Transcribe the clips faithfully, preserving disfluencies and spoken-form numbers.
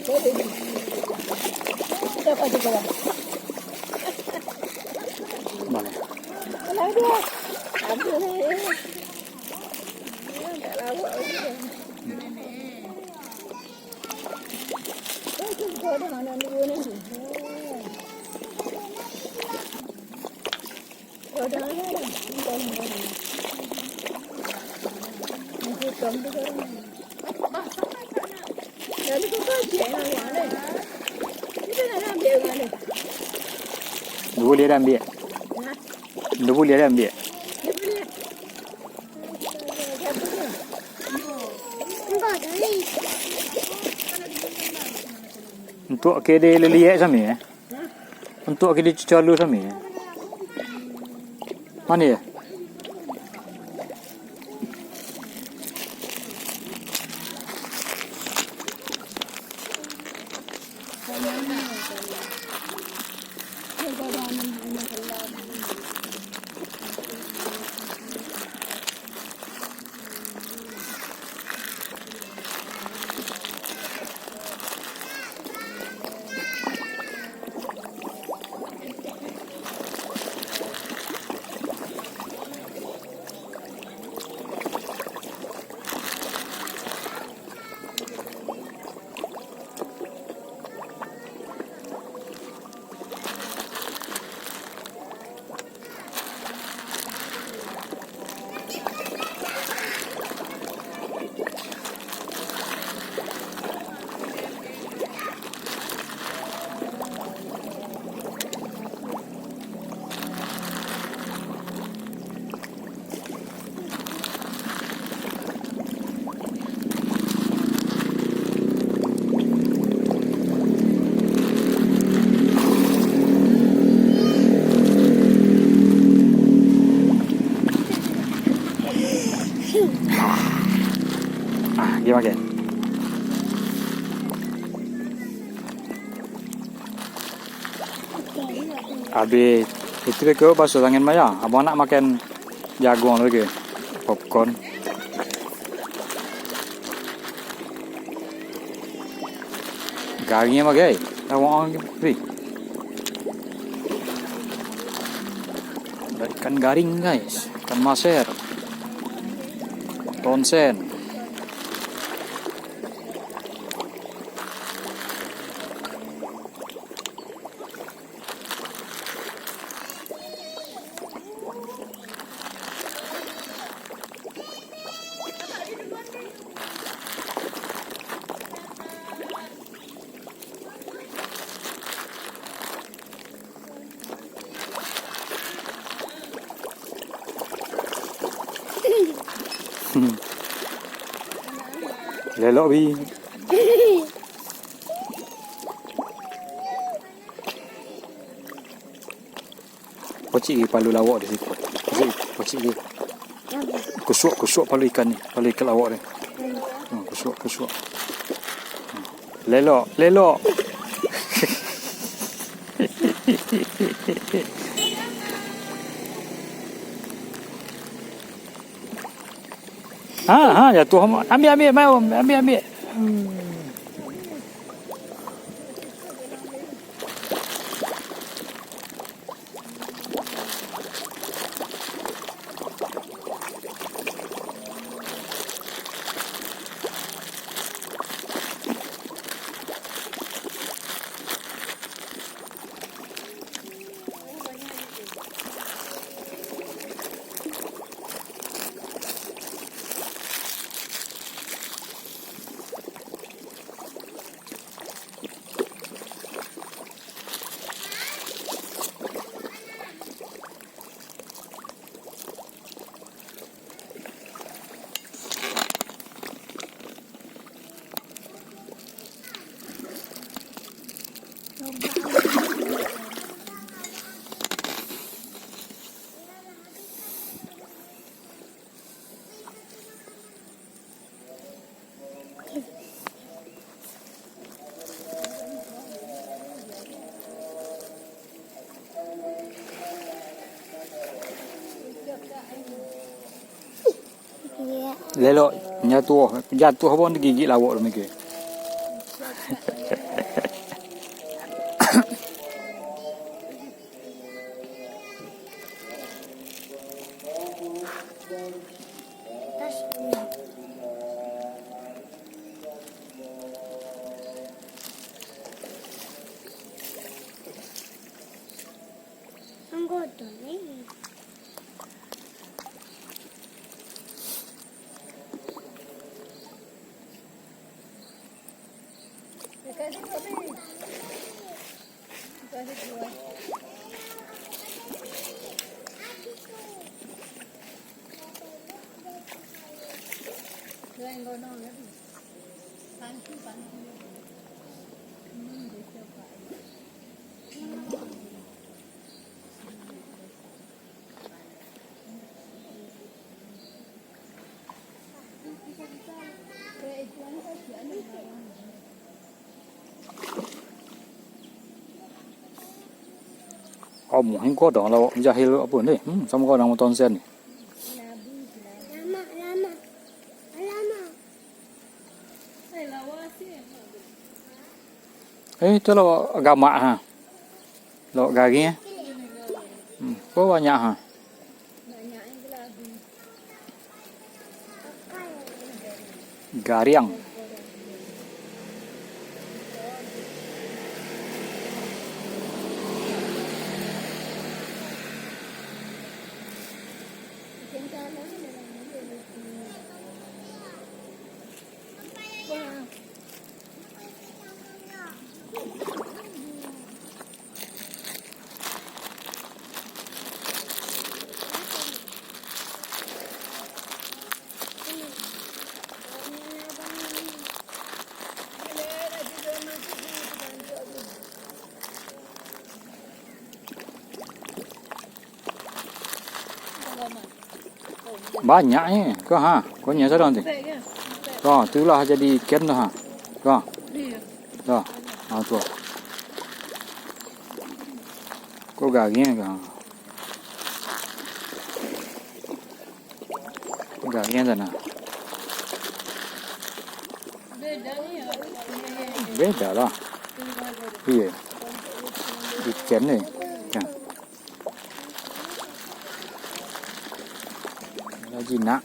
Mana? Dulu dia dah ambil. Dulu dia dah ambil. Untuak ke dililiek sami, eh? Untuak ke dicucalu sami, eh? Mana ya? Ah, dia makan. Abih, itu beko baso tangan mah ya. Abang nak makan jaguang tu ke? Popcorn. Garing apa, guys? Awak orang ni. Ada ikan garing, guys. Ikan maser. Tonsen. Lelok, Bi. Pocik gi palu lawak di situ. Pocik, pocik gi. Kusuak, kusuak palu ikan ni, palu ikan lawak ni. Hmm, kusuak, kusuak. Hmm. Lelok, lelok. Ha, ha, jatuah. Ambiak, ambiak, mai, Om. Ambiak, ambiak. Hmm. Lelok, jatuah, jatuah pun digigik lawak tu, mikir. Kamu hingko dong lawak jahil apo ni? Hmm, samo kau nang tonsen ni. Eh, itu lawak gamak ha. Lawak garing eh. Hmm, kau banyak ha. Gariang. Banyak ni. Ko ha, ko nyo sadang tu. Ko tu lah jadi ikan tu ha. Ko. Tu. Ha tu. Ko garing ko. Garing sana. Beda lah. Iya. Ikan ni. Ikan. Ada jinak.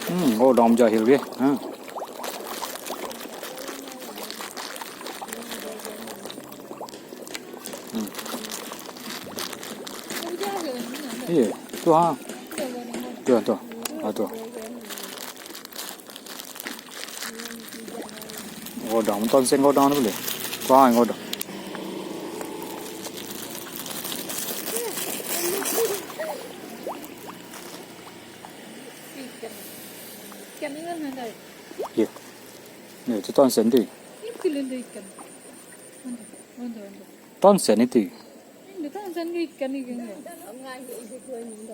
Hmm, oh, dong jahil ge. Ha. Hmm. Iya, tu ha. Tu, tu. Ha, tu. Godang, tonsen godang tu boleh. Kuang godang. Ikan ni kan ada. Iya. Ni tu tonsen tu. Itu lah ikan. Ada, ada, ada. Tonsen itu. Indak, tonsen ke ikan ni kan?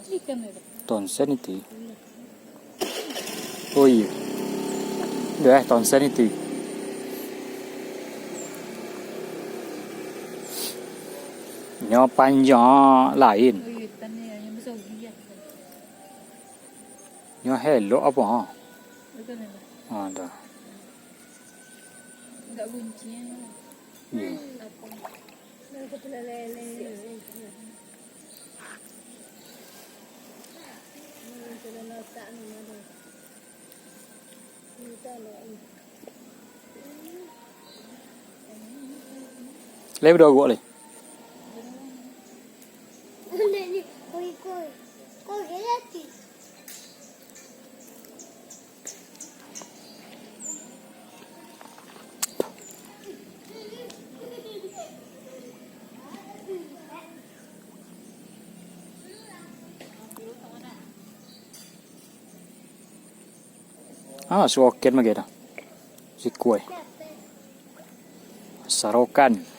Ikan itu. Tonsen itu. Oh iya. Dah, tonsen itu. Nyo panjang lain. Oh iya, ikan ni yang besar gigi ya. Nyo helok apo ha? Bukan helok. Ha, dah. Enggak gunci ya. Iya. Apa? Dah ketelalai. Lai baduo guak lai. Ah, suoken bagai tu. Sikua. Sarokan.